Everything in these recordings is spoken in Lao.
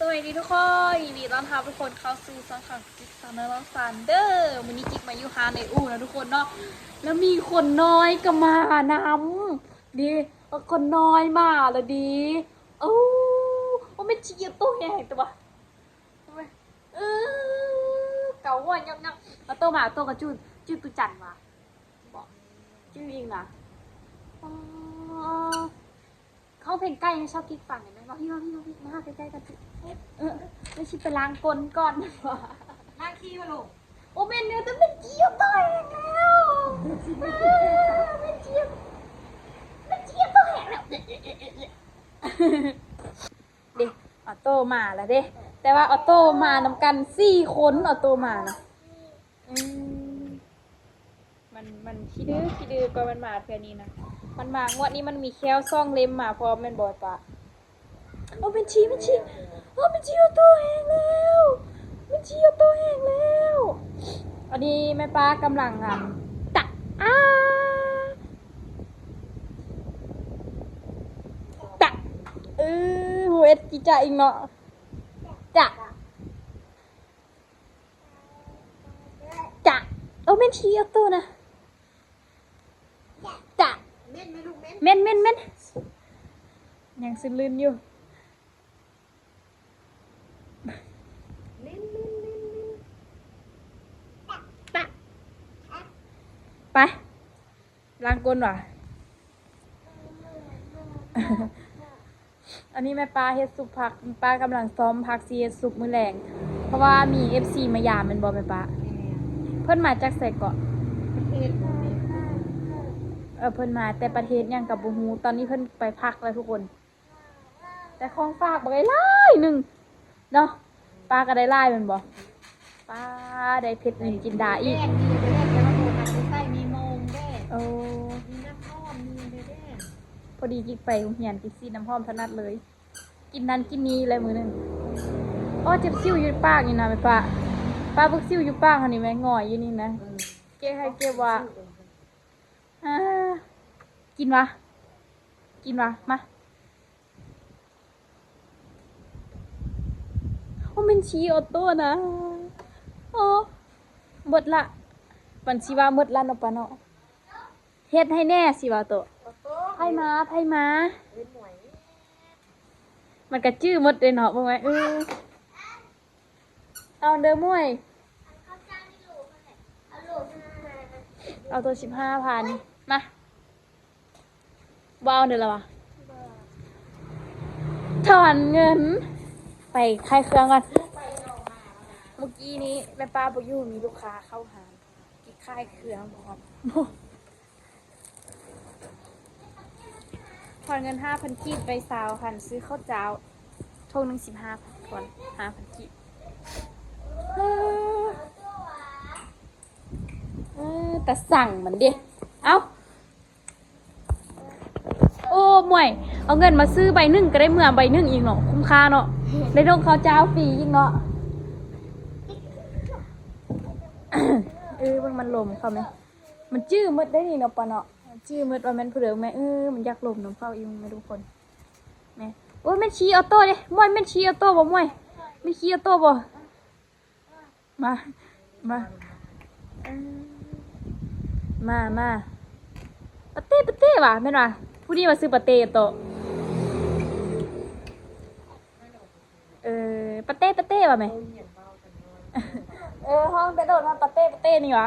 ສະບາຍດີທຸກຄົນ ຍິນດີຕ້ອນຮັບທຸກຄົນເຂົ້າສູ່ຊ່ອງຂອງຈິກຊາແນລສານເດີ. ມື້ນີ້ຈິກມາຢູ່ຮ້ານໄອອູນະທຸກຄົນເນາະ ແລ້ວມີຄົນນ້ອຍກໍມານຳເດ້ ຄົນນ້ອຍມາລະເດ້. ໂອ້ ໂອ້ ແມ່ນຊິເກັບໂຕໃຫຍ່ຕົວະ ເອີ ເກົາຫົວຍອກໆ. ອາໂຕມາ ອາໂຕກໍຈື່ ຈື່ຕຸຈັນຫວາ ບໍ່ ຈື່ອີງນະ. ອໍ ຮ້ອງເພງໄກ່ໃຫ້ຊາວກິກຟັງໄດ້ໄໝ? ມາພີ້ ມາພີ້ ມາພີ້ ມາຫາໃກ້ໆກັນ. ເອີ ເອີ ຊິໄປລ້າງກົ້ນກ່ອນ. ລ້າງຂີ້ບໍ່ລູກ? ໂອ ແມ່ນແລ້ວ ແຕ່ແມ່ນຈີ່ໂຕແຮງແລ້ວ ແມ່ນຈີ່ ແມ່ນຈີ່ໂຕແຮງແລ້ວ. ເດ້ ອາໂຕມາແລ້ວເດ້ ແຕ່ວ່າອາໂຕມານຳກັນສີ່ຄົນ ອາໂຕມານະ. ອືມ ມັນ ມັນຂີ້ດື້ ຂີ້ດື້ກວ່າມັນມາເທື່ອນີ້ນະ. ມັນມາງວດນີ້ມັນມີແຂ້ວສອງເຫຼັ້ມມາພ້ອມແມ່ນບໍ່ປ້າ? ໂອ້ ແມ່ນຊີ ແມ່ນຊີ ໂອ້ ແມ່ນຊີເອົາໂຕແຮງແລ້ວ ແມ່ນຊີເອົາໂຕແຮງແລ້ວ. ອັນນີ້ແມ່ປ້າກຳລັງ ອັນ ຕະ ອາ ຕະ ເອີ ໂຫ ເອັດກິຈະອີກເນາະ ຈະ ຈະ ໂອ້ ແມ່ນຊີເອົາໂຕນະ ຈະ ເມັນ ເມັນ ເມັນ ຍັງຊື່ລື່ນຢູ່ ຕະ ໄປ ລ້າງກົ້ນຫວາ. ອັນນີ້ແມ່ປ້າເຮັດຊຸບຜັກ ແມ່ປ້າກຳລັງຊ້ອມຜັກຊິເຮັດຊຸບມື້ແລງ ເພາະວ່າມີເອັຟຊີມາຢາມແມ່ນບໍ່ແມ່ປ້າ? ແມ່ນ ເພິ່ນມາຈາກໃສເກາະ? ປະເທດ ເອີ ເພິ່ນມາແຕ່ປະເທດຫຍັງກໍບໍ່ຮູ້ ຕອນນີ້ເພິ່ນໄປພັກແລ້ວທຸກຄົນ. ແຕ່ຂອງຝາກບັກຫຼາຍໜຶ່ງເນາະ ປ້າກໍໄດ້ຫຼາຍແມ່ນບໍ່? ປ້າໄດ້ເຜັດນິນຈິນດາອີກ ແມ່ນ ມີແດ່ ແຕ່ວ່າບໍ່ທັນໄດ້ໃສ່ ມີໂມງແດ່ ໂອ້ ມີນ້ຳຫອມ ມີແດ່ ພໍດີຈິກໄປໂຮງຮຽນ ກິນສີດນ້ຳຫອມຖະໜັດເລີຍ ກິນນັ້ນກິນນີ້ແຫຼະມື້ໜຶ່ງ. ໂອ້ ເຈັບສິວຢູ່ປາກນີ້ນະແມ່ປ້າ ປ້າເບິ່ງສິວຢູ່ປາກເຮົານີ້ແມ່ ງອຍຢູ່ນີ້ນະ ເອີ ເກັບໃຫ້ເກັບວ່າ ອ່າ ກິນຫວາ ກິນຫວາ ມາ. ໂອ້ ແມ່ນຊີອອໂຕ້ນະ ໂອ້ ໝົດລະ ມັນຊິວ່າໝົດລະເນາະປ້າເນາະ ເຮັດໃຫ້ແດ່ຊິວ່າໂຕ ໃຜມາ ໃຜມາ ມັນກະຈື່ໝົດເດ້ເນາະ ເບິ່ງໄວ້ ເອີ. ເອົາເດີໝວຍ ເອົາໂຕສິບຫ້າພັນ ມາ ບໍ່ເອົາເດີລະຫວາ ຖອນເງິນ ໄປຂາຍເຄື່ອງກ່ອນ. ເມື່ອກີ້ນີ້ແມ່ປ້າບໍ່ຢູ່ ມີລູກຄ້າເຂົ້າຮ້ານ ກິນຂາຍເຄື່ອງພ້ອມ. ຖອນເງິນຫ້າພັນກີບ ໄປຊາວພັນ ຊື້ເຂົ້າຈ້າວຖົງໜຶ່ງສິບຫ້າພັນ ຖອນຫ້າພັນກີບ ເອີ ເອີ ຕາສັງມັນເດ. ເອົ້າ ໂອ້ ໝວຍ ເອົາເງິນມາຊື້ໃບໜຶ່ງ ກໍໄດ້ເມືອໃບໜຶ່ງອີກເນາະ ຄຸ້ມຄ່າເນາະ ໄດ້ຖົງເຂົ້າຈ້າວຟຣີອີກເນາະ. ເອີ ເບິ່ງມັນລົມເຂົ້າແມ ມັນຈື່ໝົດໄດ໋ນີ້ເນາະ ປ້າເນາະ ຈື່ໝົດວ່າແມ່ນຜູ້ໃດແມ່. ເອີ ມັນຢາກລົມນຳເຂົາອີກແມ່ທຸກຄົນ ແມ່. ໂອ້ຍ ແມ່ນຂີ່ອອໂຕ້ເດ້ ໝວຍ ແມ່ນຂີ່ອອໂຕ້ບໍ່ ໝວຍ ແມ່ນຂີ່ອອໂຕ້ບໍ່? ມາ ມາ ເອີ ມາ ມາ ປາເຕ້ ປາເຕ້ຫວາ ແມ່ນຫວາ ຜູ້ນີ້ວ່າຊື່ປາເຕ້ອອໂຕ້. ເອີ ປາເຕ້ ປາເຕ້ວ່າແມ່. ເອີ ຮ້ອງແຕ່ໂດນວ່າປາເຕ້ ປາເຕ້ນີ້ຫວາ.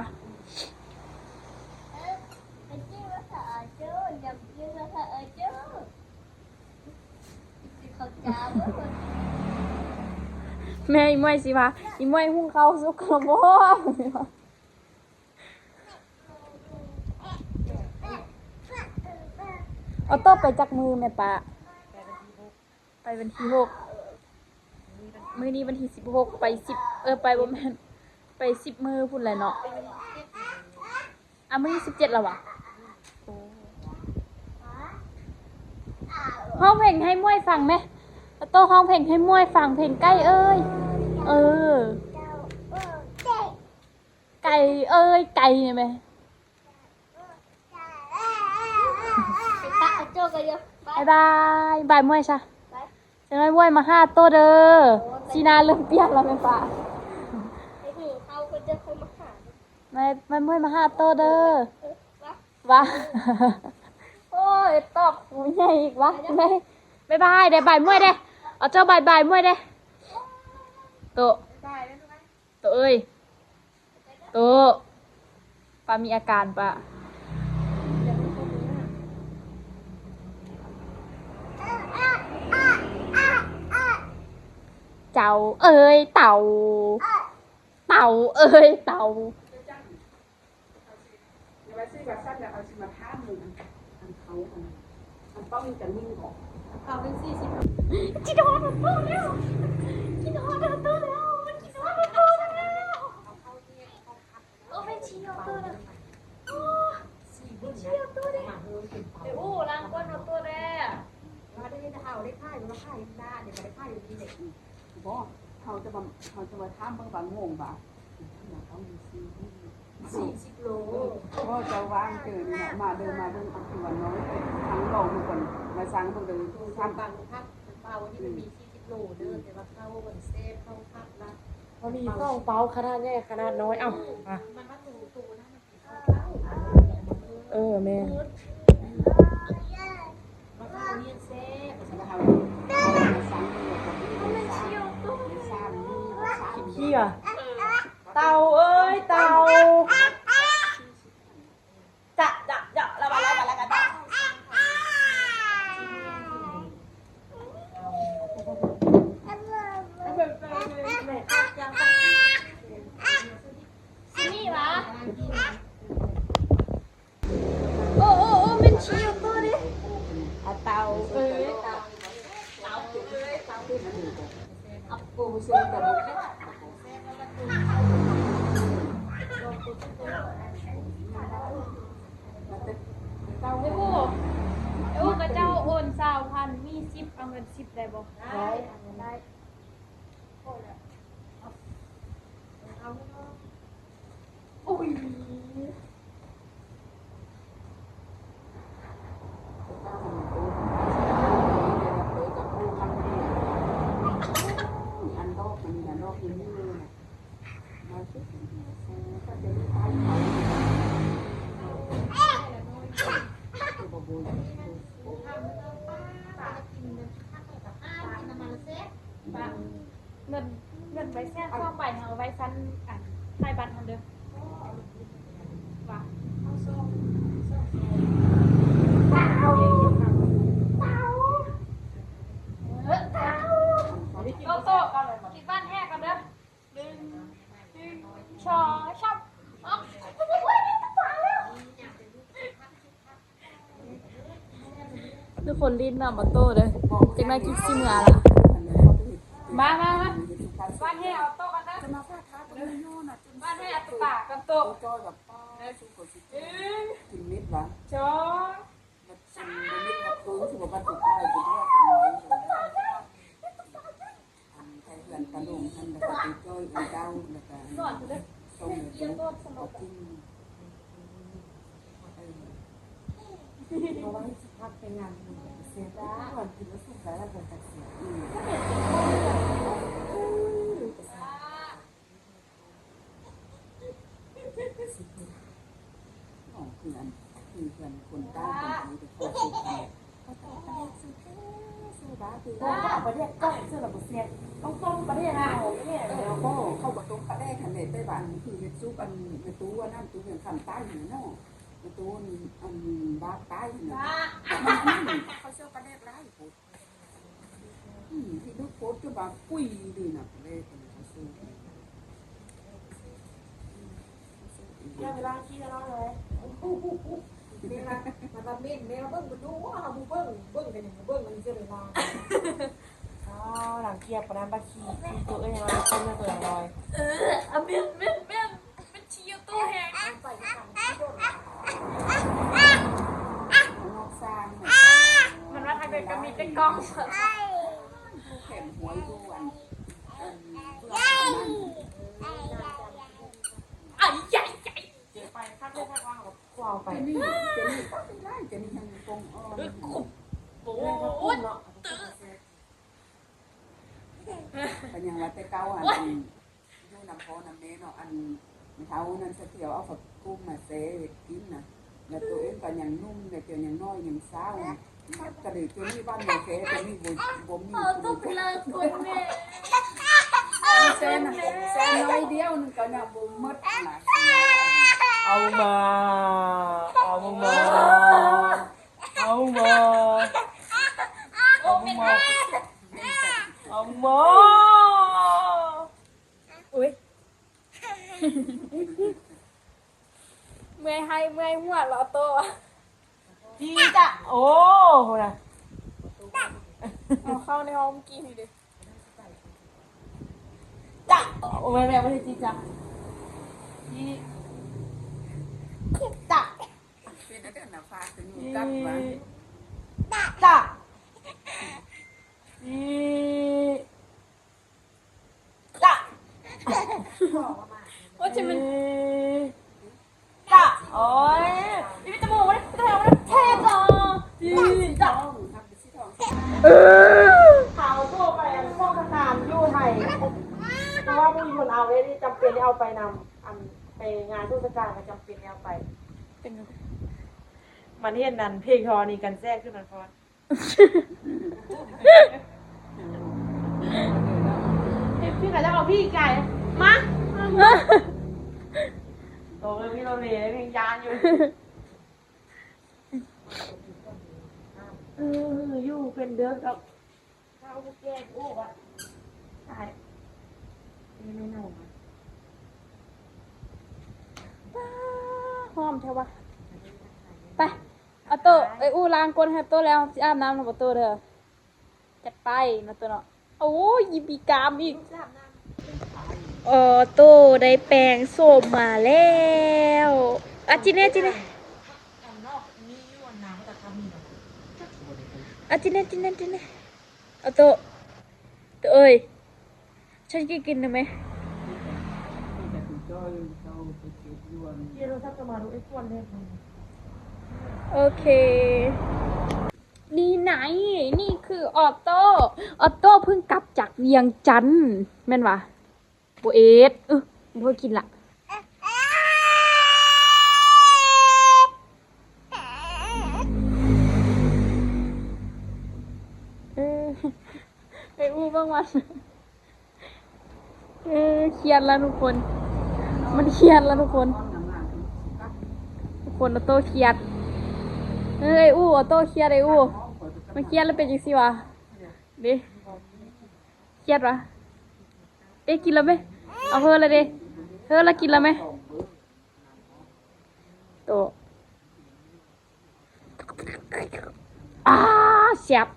ແມ່ອີ່ມວຍຊິວ່າ ອີ່ມວຍຫຸງເຂົ້າສຸກແລ້ວບໍ່? ເອົາຕໍ່ໄປຈັກມື້ແມ່ປ້າ? ໄປວັນທີຫົກ ມື້ນີ້ວັນທີສິບຫົກ ໄປສິບ ເອີ ໄປ ບໍ່ແມ່ນ ໄປສິບມື້ພຸ້ນແຫຼະເນາະ. ອ່າ ມື້ນີ້ສິບເຈັດແລ້ວຫວາ? ໂອ້ ຮ້ອງເພງໃຫ້ໝວຍຟັງແມ ໂຕ ຮ້ອງເພງໃຫ້ໝວຍຟັງ ເພງໄກ່ເອີຍ ເອີ ໄກ່ເອີຍ ໄກ່ນີ້ແມ. ບາຍບາຍ ບາຍໝວຍຊະ. ຈະໄດ້ມວຍມາຫາໂຕເດີ. ສີໜ້າເລີ່ມປ່ຽນແລ້ວແມ່ນປະ. ໄອ້ຫູເຂົາເພິ່ນຈະຄ່ອຍມາຫາ. ແມ່ ແມ່ມວຍມາຫາໂຕເດີ. ເອີ ວະ ວະ. ໂອ້ຍ ຕອບຫູໃຫຍ່ອີກວະ. ບາຍບາຍເດ້ ບາຍມວຍເດ້. ເອົາເຈົ້າບາຍບາຍມວຍເດ້. ໂຕ ບາຍບາຍເດີລູກ. ໂຕເອີຍ ໂຕ ປາມີອາການປະ. ເຈົ້າເອີຍເຕົາ ເຕົາເອີຍເຕົາ. ຢ່າໄປຊື້ວ່າຊັ້ນ ແລ້ວເຂົາຊິມາຖາມເບິ່ງ ອັນ ອັນເຂົາ ອັນ ອັນເປົານີ້ຈະມີບໍ່? ເອົາເປັນສີ່ສິບ. ຄິດຮອດໂຕແລ້ວ ຄິດຮອດໂຕແລ້ວ ມັນຄິດຮອດໂຕແລ້ວ. ໂອ້ ແມ່ນຊິເອົາໂຕແລ້ວ ໂອ້ ຊິເອົາໂຕແລ້ວ. ໂອ້ ລາງກ່ອນເອົາໂຕແລ້ວ. ວ່າໄດ້ເຮັດເອົາ ໄດ້ຂາຍ ວ່າຂາຍນານ ດຽວກໍໄດ້ຂາຍຢູ່ນີ້ແຫຼະ. ບໍ່ ເຮົາຈະມາ ເຮົາຈະມາຖາມເບິ່ງວ່າໂງ່ງບໍ່? ສີ່ສິບໂລ. ເອີ ເຈົ້າວ່າງເຈີນີ້ນະ ມາເດີ ມາເບິ່ງອັກສວນເນາະ ທາງລອງເບິ່ງກ່ອນ ມາສັ່ງເບິ່ງເດີ. ສາມບັງຄັບ ເປົານີ້ມັນມີສີ່ສິບໂລເດີ ແຕ່ວ່າເຂົ້າມັນແຊບ ເຂົ້າຄັກລະ ມັນມີສອງເປົາ ຂະໜາດໃຫຍ່ ຂະໜາດນ້ອຍ. ເອົ້າ ອືມ ມັນວ່າໂຕ ໂຕນັ້ນມັນ ເອີ ແມ່ນ ຂີ້ຫວາ ເຕົາເອີຍ ເຕົາ ຈະ ຈະ ຈະ ລະບາ ລະບາ ລະກະ ຊິມີຫວາ? ໂອ້ ໂອ້ ໂອ້ ແມ່ນຊິຢູ່ໂຕເດ້. ອາ ເຕົາເອີຍ ເຕົາ ເຕົາເອີຍ ເຕົາ ອາ ໂອ້ ເອີຍ ເຂົາເຈົ້າໂອນຊາວພັນ ມີສິບ ເອົາເງິນສິບໄດ້ບໍ່? ໄດ້ ໄດ້. ໂອ້ຍ ອັນດອກມັນ ອັນດອກມັນ ເງິນ ເງິນໃບແສນສອງໃບ ເຮົາໄວ້ຊັ້ນ ອັນ ທ້າຍບັດຫັ້ນເດີ ວ່າ ໂຕະ ໂຕະ ກິນບ້ານແຮກກ່ອນເດີ. ໜຶ່ງ ໜຶ່ງ ສອງ ສາມ ອອກ. ໂອ້ຍ ຕາຍແລ້ວ. ທຸກຄົນຫຼິ້ນນຳອອໂຕ້ເດີ ຈັກໜ້ອຍກິກຊິເມືອລະ. ມາ ມາ ມາ ບ້ານແຮກອອໂຕ້ກັນເດີ. ບ້ານແຮກອອໂຕ້ກັນໂຕ. ເອີ ກິນເມັດວະ ສອງ ອັນໄທເຮືອນຕາລຸງຫັ້ນ ແລ້ວກໍໄປຈ້ອຍເອື້ອຍເຕົ້າ ແລ້ວກໍອັນ ສອງເອື້ອຍໂຕ ເອີ ເພາະວ່າຊິພັກໄປງານບຸນ ເສຍແຕ່ກ່ອນກິນແລ້ວສຸກໄດ້ແລ້ວບໍ່ຈັກເສຍ. ອືມ ນ້ອງຄືອັນ ຄືເພື່ອນຄົນຕ່າງກັນໄປຂໍໂຊກກັນ ເຂົາເຈົ້າປະແດກໃສ່ແທ້ໃສ່ວ່າ ຄືວ່າເອົາປະແດກກ້ອຍໃສ່ລະບໍ່ແຊບ ຕ້ອງຕົ້ມປະແດກລາວນີ້ແຫຼະ. ເອີ ເຂົາບໍ່ຕົ້ມປະແດກຫັ້ນແຫຼະ ແຕ່ວ່າອັນຄືເຮັດຊຸບ ອັນແມ່ຕູ້ອັນນັ້ນ ຕູ້ຫຍັງຄຳໃຕ້ຫັ້ນເນາະ ແມ່ຕູ້ອັນບາກໃຕ້ຫັ້ນນະ ມັນ ເຂົາໃສ່ປະແດກຫຼາຍໂພດ. ອືມ ທີ່ດູໂພດຈົນວ່າປຸຍເລີຍນະ ເລີຍເປັນກະຊວງ ເວລາທີ່ເຮົາເລີຍ ແມ່ວ່າ ມັນວ່າເມັນ ແມ່ວ່າເບິ່ງບໍ່ດູ ເຮົາບໍ່ເບິ່ງ ເບິ່ງໄປຫຍັງ ເບິ່ງມັນເສຍເວລາ. ອໍ ຫຼັງກຽບປານນັ້ນ ບັກຂີ້ ໂຕເອີຍ ມາເບິ່ງເລີຍ ເອີ ອາ ເມັນ ເມັນ ເມັນ. ມັນຊິຢູ່ຕູ້ແຮງ ມັນວ່າທາງເດີນກໍມີແຕ່ກ້ອງ ແຂນຫົວຢູ່ອັນ ອັນ ໄອ້ ໄອ້ ໄອ້ ໄປຄັກເລີຍ ຄັກວ່າເຮົາກໍຄວ້າວໄປ ເຈນີ້ ເຈນີ້ ເຈນີ້ແຮງກົງອ່ອນ ໂອ້ ເນາະ. ກໍຍັງວ່າແຕ່ເກົ່າຫັ້ນ ອັນຢູ່ນຳພໍ່ນຳແມ່ເນາະ ອັນເຖົ້ານັ້ນສະຖຽວເອົາເຂົ້າກຸ້ງມາແຊ່ເຮັດກິນນະ ແລ້ວໂຕເອງກໍຍັງໜຸ່ມ ແລ້ວເຈົ້າຍັງນ້ອຍຍັງສາວ ມັກກະເລີຍ ໂຕນີ້ບ້ານໃຫຍ່ແທ້ ໂຕນີ້ບໍ່ ບໍ່ມີຜູ້ຮູ້ຈັກ ແຊ່ນະ ແຊ່ໜ້ອຍດຽວໜຶ່ງກໍຍັງບໍ່ໝົດນະ ເອົາມາ ເອົາມາ ເອົາມາ ເອົາມາ ເອົາມາ. ອຸ້ຍ ເມື່ອຍໄຫ້ເມື່ອຍຫົວເລາະໂຕ ຈີຈະ ໂອ້ ພຸ້ນນະ ເອົາເຂົ້າໃນຫ້ອງກີ້ນີ້ເດ້ ຈະ ໂອ້ ແມ່ ແມ່ບໍ່ໄດ້ຈີຈະ ຈີຈະ ເປັນອັນນັ້ນນະ ຝາກເປັນໝູກັດວ່າ ຈີຈະ ຈີ ຕະ ໂອ້ຍ ຈະແມ່ນ ຕະ ໂອ້ຍ ອີ່ ມີແຕ່ໝູ ເທຈອ ເຂົາໂທໄປອັນພວກທະນານຢູ່ໄທ ເພາະວ່າບໍ່ມີຄົນເອົາເດ້ ນີ້ຈຳເປັນໄດ້ເອົາໄປນຳ ອັນໄປງານເທດສະການກໍຈຳເປັນໄດ້ເອົາໄປ ມັນເຫັນອັນເພງທໍນີ້ກັນແຊກຂຶ້ນມາກ່ອນ. ເອັຟຊີ ເຂົາເຈົ້າເອົາພີ່ໄກ່ມາ ໂຕເລີຍ ພີ່ໂລເລຍັງຢ້ານຢູ່ ເອີ ຢູ່ເປັນເດືອນກໍເຊົາແກ່ໂອ້ວ່າຕາຍ ປ້າ ຫອມແທ້ວະ ໄປ. ອາໂຕ ເອີຍ ອູ້ ລ້າງກົ້ນໃຫ້ໂຕແລ້ວ ຊິອາບນ້ຳນຳອາໂຕເດີ ຈັດໄປເນາະໂຕເນາະ ໂອ້ຍ ມີກ້າມອີກ ອາໂຕໄດ້ແປງໂສມມາແລ້ວ ອາຈິເນ ຈິເນ ອາຈິເນ ຈິເນ ຈິເນ ອາໂຕ ໂຕເອີຍ ເຊີນກິນກິນໄດ້ໄໝ? ໂອເຄ ນີ້ໄນ ນີ້ຄືອອໂຕ້ ອອໂຕ້ເພິ່ງກັບຈາກວຽງຈັນ ແມ່ນຫວາ? ບໍ່ເອດ ອື ບໍ່ກິນລະ ເອີ ໄປອູ້ເບິ່ງມັນ. ເອີ ຄຽດລະທຸກຄົນ ມັນຄຽດລະທຸກຄົນ ທຸກຄົນ ອອໂຕ້ຄຽດ ເອີ ໄອ້ອູ້ ອອໂຕ້ຄຽດ ໄອ້ອູ້ ມັນຄຽດລະເປັນຈັ່ງຊີ້ຫວາ ເດ້ ຄຽດຫວາ ເອ ກິນລະເມ ເອົາເຮີລະເດ້ ເຮີລະກິນລະເມ ໂຕ ອາ ແຊບ.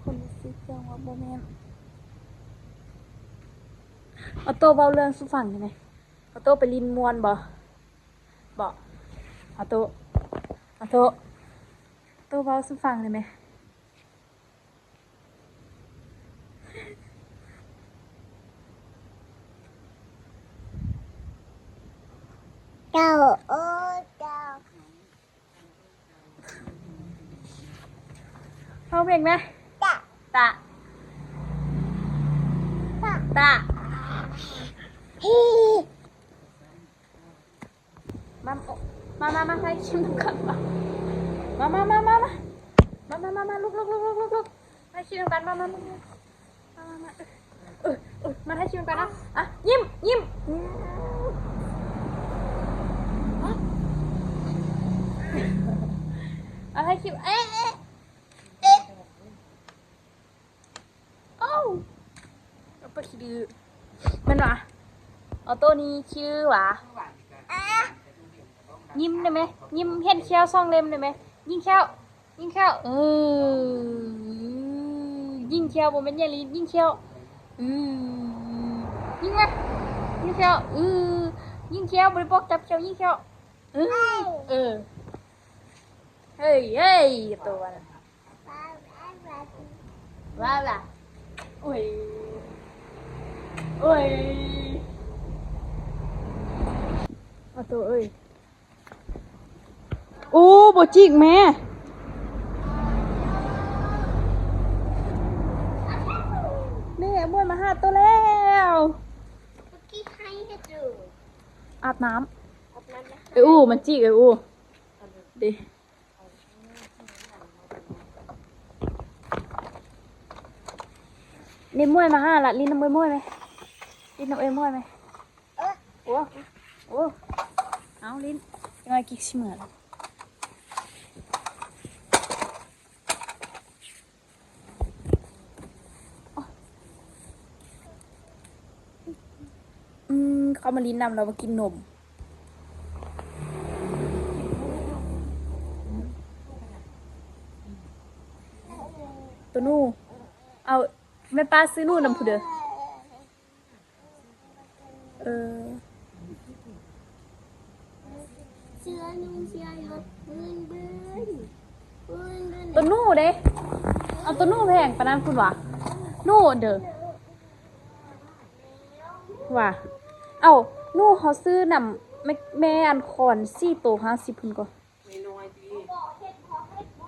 ຄົນຮູ້ສຶກຈັ່ງວ່າບໍ່ແມ່ນ ອອໂຕ້ເວົ້າເລື່ອງສູ່ຟັງໄດ້ໄໝ? ອອໂຕ້ໄປຫຼິ້ນມ່ວນບໍ່? ບໍ່ ອອໂຕ້ ອອໂຕ້ ໂຕ້ເວົ້າສູ່ຟັງໄດ້ໄໝ? ເຈົ້າ ໂອ້ ເຈົ້າ ຮ້ອງເພງແດ່ ຕະ ຕະ ຕະ ຮີ. ມາ ມາ ມາ ມາຖ່າຍຄລິບນຳກັນ ມາ ມາ ມາ ມາ ມາ ມາ ມາ ມາ ລຸກ ລຸກ ລຸກ ລຸກ ລຸກ ລຸກ ຖ່າຍຄລິບນຳກັນ ມາ ມາ ມາ ມາ ມາ ເອີ ເອີ ມາຖ່າຍຄລິບນຳກັນນະ ອ່ະ ຍິ້ມ ຍິ້ມ ມາຖ່າຍຄລິບ ເອະ ເອະ ເອະ. ໂອ້ ປາກຂີ້ດື້ ແມ່ນຫວາ? ອອໂຕ້ນີ້ຂີ້ດື້ຫວາ? ຍິ້ມໄດ້ໄໝ? ຍິ້ມ ເຫັນແຂ້ວສອງເຫຼັ້ມໄດ້ໄໝ? ຍິ້ມແຂ້ວ ຍິ້ມແຂ້ວ ເອີ ຍິ້ມແຂ້ວ ບໍ່ແມ່ນຍາລີ ຍິ້ມແຂ້ວ ເອີ ຍິ້ມມາ ຍິ້ມແຂ້ວ ເອີ ຍິ້ມແຂ້ວ ບໍ່ໄດ້ບອກຈັບແຂ້ວ ຍິ້ມແຂ້ວ ເອີ ເອີ ເຮີ້ຍ ເຮີ້ຍ ໂຕວ່າ ວ້າວລະ ໂອ້ຍ ໂອ້ຍ ອາໂຕເອີຍ. ໂອ້ ບໍ່ຈິກແມ່. ນີ້ ອ້າຍມວຍມາຫາໂຕແລ້ວ. ອາບນ້ຳ. ອາບນ້ຳນະ. ເອີ ອູ້ ມັນຈິກ ເອີ ອູ້ ເດ້. ນີ້ ອ້າຍມວຍມາຫາລະ ຫຼິ້ນນຳອ້າຍມວຍໄໝ? ຫຼິ້ນນຳອ້າຍມວຍໄໝ? ໂອ້ ໂອ້ ເອົາຫຼິ້ນ ຈັກໜ້ອຍກິກຊິເມືອລະ. ອືມ ເຂົາມາຫຼິ້ນນຳ ລາວມາກິນນົມ. ໂຕນູ ເອົາ ແມ່ປ້າຊື້ໜູນຳຜູ້ເດີ. ເອີ ເສືອນຸ່ງເສືອຍົດ ບືນບືນ ບືນບືນ. ໂຕນູເດ້ ເອົາ ໂຕນູແພງປານນັ້ນພຸ້ນຫວາ? ນູເດີ ຫວາ? ເອົ້າ ນູເຮົາຊື້ນຳ ແມ່ ແມ່ອັນຄອນສີ່ໂຕຫ້າສິບພຸ້ນກໍ ນ້ອຍໆຕິ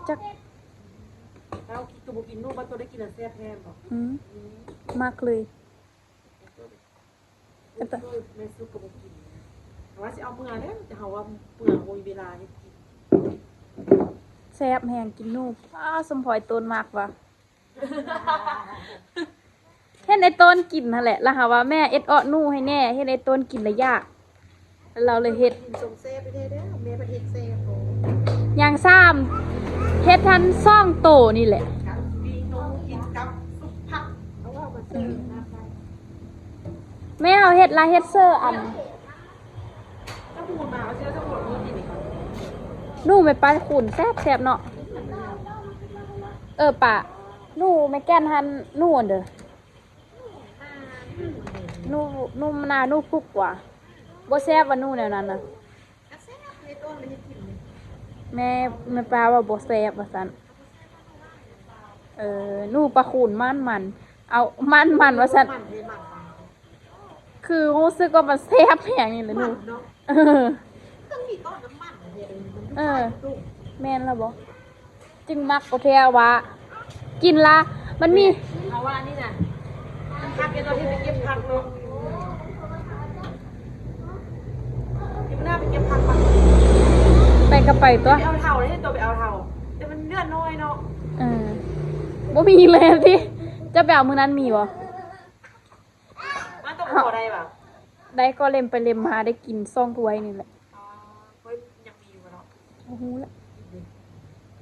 ຈັກ ເຮົາກິນ ໂຕບໍ່ກິນນູ ບາດໂຕໄດ້ກິນແລ້ວແຊບແຮງບໍ? ອືມ ມັກເລີຍ. ແມ່ສຸກກໍບໍ່ກິນ ແຕ່ວ່າຊິເອົາເມືອແລ້ວ ແຕ່ເຮົາວ່າເປືອງ ບໍ່ມີເວລາເຮັດກິນ. ແຊບແຮງກິນນູ ອ້າ ສົມພໍອ້າຍໂຕນມັກວ່າ ເຫັນອ້າຍໂຕນກິນຫັ້ນແຫຼະ ລະຫາວ່າແມ່ເອັດເອາະນູໃຫ້ແນ່ ເຫັນອ້າຍໂຕນກິນລະຢາກ ລາວເລີຍເຮັດ. ກິນສົມແຊບແທ້ເດີ ແມ່ເພິ່ນເຮັດແຊບ. ຢ່າງຊ້ຳ ເຮັດທັນສອງໂຕນີ້ແຫຼະ ປີກນົມກິນກັບຊຸບຜັກ ເອົາອອກມາເສີບ. ແມ່ເຮົາເຮັດລະເຮັດເສີອັນ ນູແມ່ປ້າຄູນແຊບໆເນາະ. ເອີ ປ້າ ນູແມ່ແກ່ນຫັ້ນ ນູອັນເດີ ນູ ນູນາ ນູພຸກກວ່າ ບໍ່ແຊບວ່ານູແນວນັ້ນນະ. ແມ່ ແມ່ປ້າວ່າບໍ່ແຊບວ່າຊັ້ນ. ເອີ ນູປາຄູນມັນໆ ເອົາ ມັນໆວ່າຊັ້ນ ຄືຮູ້ສຶກວ່າມັນແຊບແຮງນີ້ແຫຼະນູ. ເອີ ເອີ ແມ່ນລະບໍ? ຈຶ່ງມັກ ໂອເຄ ເອົາວ່າ ກິນລະ ມັນມີ ເອົາວ່ານີ້ນະ ມັນຄັກຢູ່ຕອນທີ່ໄປເກັບຜັກເນາະ ຢູ່ໜ້າໄປເກັບຜັກ ໄປກໍໄປຕົວະ ໄປເອົາເຖົ່າເດ້ ຕົວໄປເອົາເຖົ່າ ແຕ່ມັນເຫຼືອໜ້ອຍເນາະ. ເອີ ບໍ່ມີແລ້ວຕິ ເຈົ້າໄປເອົາມື້ນັ້ນມີບໍ່? ມາຕົກບໍ່ໄດ້ຫວາ? ໄດ້ກໍເລັມໄປເລັມມາ ໄດ້ກິນສອງຖ້ວຍນີ້ແຫຼະ. ອໍ ຖ້ວຍຍັງມີຢູ່ບໍ່ເນາະ? ບໍ່ຮູ້ລະ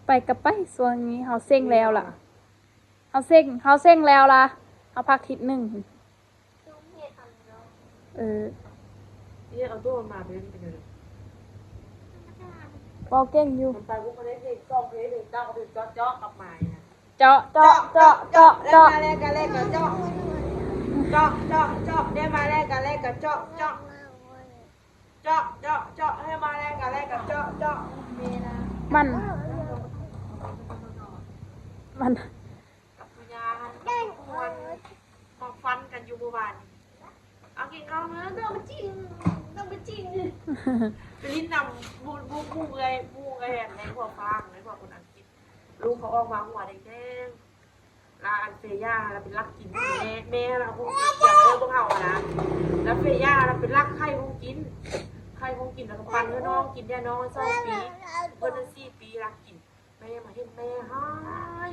ໄປກໍໄປ ຊ່ວງນີ້ເຮົາເຊັງແລ້ວລະ ເຮົາເຊັງ ເຮົາເຊັງແລ້ວລະ ເຮົາພັກທິດໜຶ່ງ. ເອີ ເຮັດເອົາໂຕມັນມາເປັນ ເປັນແນວໃດ? ເວົ້າເກັ່ງຢູ່ ມັນໄປບຸກມາໄດ້ເພງສອງເພງ ເພງເກົ່າກໍເພງເຈາະໆກັບໝາຍນະ. ເຈາະ ເຈາະ ເຈາະ ເຈາະ ເຈາະ ມາແລ້ວກະແລ້ວກະເຈາະ ເຈາະ ເຈາະ ເຈາະ ໄດ້ມາແລ້ວກະແລ້ວກະເຈາະ ເຈາະ ເຈາະ ເຈາະ ເຈາະ ໃຫ້ມາແລ້ວກະແລ້ວກະເຈາະ ເຈາະ ມັນ ມັນ ກັບຍາຫັ້ນ ມັນ ມາຟັນກັນຢູ່ມື້ວານນີ້ ເອົາກິນເຂົ້າເດີ ເດີ ມັນຈິງ ເດີ ມັນຈິງ ໄປຫຼິ້ນນຳໝູ່ ໝູ່ ໝູ່ເອື້ອຍ ໝູ່ເອື້ອຍ ໃນພວກຝຣັ່ງ ໃນພວກຄົນອັງກິດ ລູກເຂົາອອກມາຫົວແດງໆ ລະອັນເຟຍ່າລະໄປລັກກິນແມ່ ແມ່ລະເອົາຂອງກິນກຽມເດີພວກເຮົາຫັ້ນນະ ລະເຟຍ່າລະໄປລັກໄຂ່ຂອງກິນ ໄຂ່ຂອງກິນລະກະປັ່ນໃຫ້ນ້ອງກິນແດ່ ນ້ອງສອງປີ ເພິ່ນນະສີ່ປີລັກກິນ. ແມ່ມາເຫັນແມ່ຮ້າຍ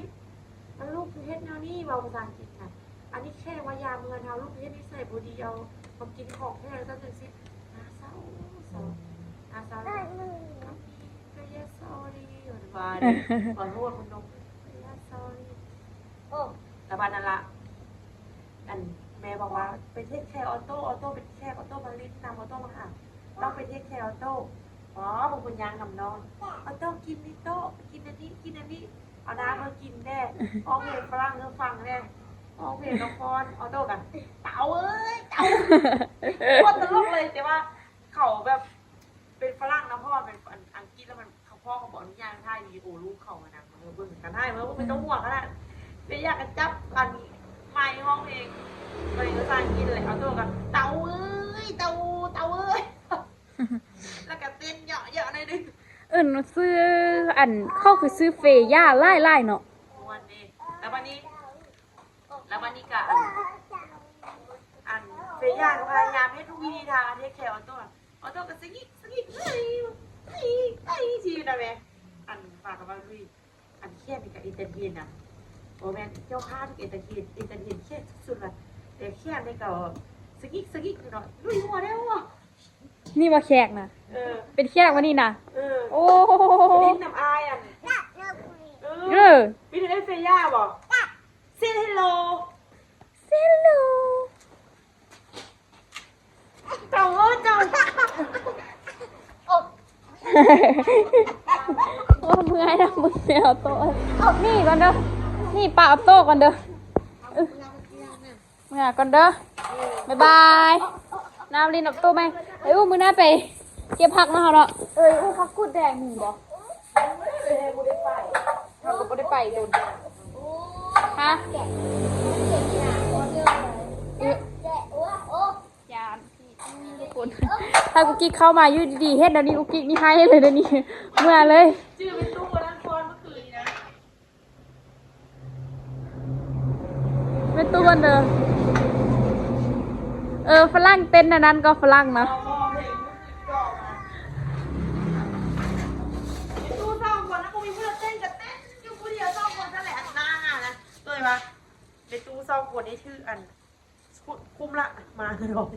ແລ້ວລູກຄືເຮັດແນວນີ້ ເວົ້າພາສາອັງກິດນະ ອັນນີ້ແຂກມາຢາມເຮືອນເຮົາ ລູກເຮັດນິໄສບໍ່ດີ ເອົາມາກິນຂອງແຂກ ຈັ່ງຊີ້ ໜ້າເສົ້າ ເສົ້າ ໜ້າເສົ້າ ກໍ yes sorry ວ່າ ຂໍໂທດເພິ່ນເນາະ yes sorry. ໂອ້ ລະບາດນັ້ນລະ ອັນແມ່ບອກວ່າໄປເທກແຄອໍໂຕ້ ອໍໂຕ້ເປັນແຂກ ອໍໂຕ້ມາຫຼິ້ນນຳ ອໍໂຕ້ມາຫາ ຕ້ອງໄປເທກແຄອໍໂຕ້. ອໍ ບາງຄົນຍ່າງນຳນ້ອງ ອໍໂຕ້ກິນນີ້ໂຕ້ ກິນອັນນີ້ ກິນອັນນີ້ ເອົານ້ຳມາກິນແດ່ ຮ້ອງເພງຝຣັ່ງໃຫ້ຟັງແດ່ ຮ້ອງເພງນະຄອນ ອໍໂຕ້ກະ ເຕົາເອີຍ ເຕົາ ໂຄດຕະຫຼົກເລີຍ ແຕ່ວ່າເຂົາແບບເປັນຝຣັ່ງນະ ເພາະວ່າເປັນອັນອັງກິດ ແລ້ວມັນ ເຂົາພໍ່ເຂົາບໍ່ອະນຸຍາດໃຫ້ຖ່າຍວິດີໂອລູກເຂົາຫັ້ນນະ ເອີ ເບິ່ງກັນ ຖ່າຍມາ ບໍ່ມີເຈົ້າຫົວຂະໜາດ ໄປຢາກກະຈັບອັນໄມຮ້ອງເພງ ໄມພາສາອັງກິດແຫຼະ ເອົາໂຕກັນ ເຕົາເອີຍ ເຕົາ ເຕົາເອີຍ ແລ້ວກະເຕັ້ນເຍາະໆໜ້ອຍໜຶ່ງ ເອີ້ນຊື່ອັນ ເຂົາຄືຊື່ເຟຢາຫຼາຍໆເນາະ. ມ່ວນເດ້. ແລ້ວບັດນີ້ ແລ້ວບັດນີ້ກະອັນ ອັນເຟຢາກະພະຍາຍາມເຮັດທຸກວິທີທາງເທກແຄອໍໂຕ້. ອໍໂຕ້ກະສະຫງິກສະຫງິກ ເອີຍ ເອີຍ ເອີຍ ຊີ້ນະແມ່. ອັນວ່າກະວ່າລຸຍ ອັນແຄນນີ້ກະເອັນເຕີເທນນະ. ບໍ່ແມ່ນເຈົ້າພາບເອັນເຕີເທນ ເອັນເຕີເທນແຄນສຸດໆລະ. ແຕ່ແຄນນີ້ກະສະຫງິກສະຫງິກເນາະ ລຸຍຫົວແທ້ຫົວ. ນີ້ວ່າແຂກນະ ເອີ ເປັນແຂກວະນີ້ນະ. ເອີ ໂອ້ ຫຼິ້ນນຳອ້າຍອັນ ເອີ ເອີ ມີແຕ່ເອື້ອຍເຟຢາບໍ? Say hello. Say hello. ເຈົ້າເອີຍເຈົ້າ. ໂອ້ ເມື່ອຍນະ ເມື່ອຍ ອໍໂຕ້. ນີ້ກ່ອນເດີ ນີ້ປະອໍໂຕ້ກ່ອນເດີ. ເອີ ເມືອກ່ອນເດີ ບາຍບາຍ. ນ້ຳຫຼິ້ນອອກຕູ້ແມ່. ໄປອູ້ ມື້ໜ້າໄປເກັບຜັກນຳເຮົາເນາະ. ເອີຍ ອູ້ ຜັກກູດແດງມີບໍ່? ເຮົາກະບໍ່ໄດ້ໄປດົນ. ຮະ? ເອີ ຢ້ານ ທຸກຄົນ ຖ້າກຸກກິກເຂົ້າມາຢູ່ດີໆ ເຮັດແນວນີ້ ກຸກກິກນີ້ໄຫ້ເລີຍເດນີ້ ເມືອເລີຍ. ຈື່ແມ່ຕູ້ວັນນັ້ນກ່ອນ ເມື່ອຄືນນີ້ນະ. ແມ່ຕູ້ກ່ອນເດີ. ເອີ ຝຣັ່ງເຕັ້ນອັນນັ້ນກໍຝຣັ່ງນະ. ແມ່ຕູ້ສອງຄົນນະ ບໍ່ມີຜູ້ໃດເຕັ້ນກະເຕັ້ນຢູ່ຜູ້ດຽວສອງຄົນຊັ້ນແຫຼະ. ອັນໜ້າງານນະ ໂດຍວ່າແມ່ຕູ້ສອງຄົນນີ້ຖືກອັນ ຄຸ້ມລະ ມາເລີຍ.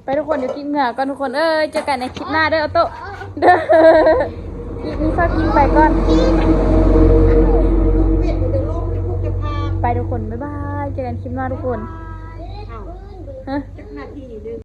ໄປທຸກຄົນ ດຽວກິກເມືອກ່ອນທຸກຄົນເອີຍ. ເຈີກັນໃນຄລິບໜ້າເດີ ອໍໂຕ້ເດີ. ກິກນີ້ ຊອກກິກໄປກ່ອນ ໄປທຸກຄົນ ບາຍບາຍ. ເຈີກັນຄລິບໜ້າທຸກຄົນ. ຮະ?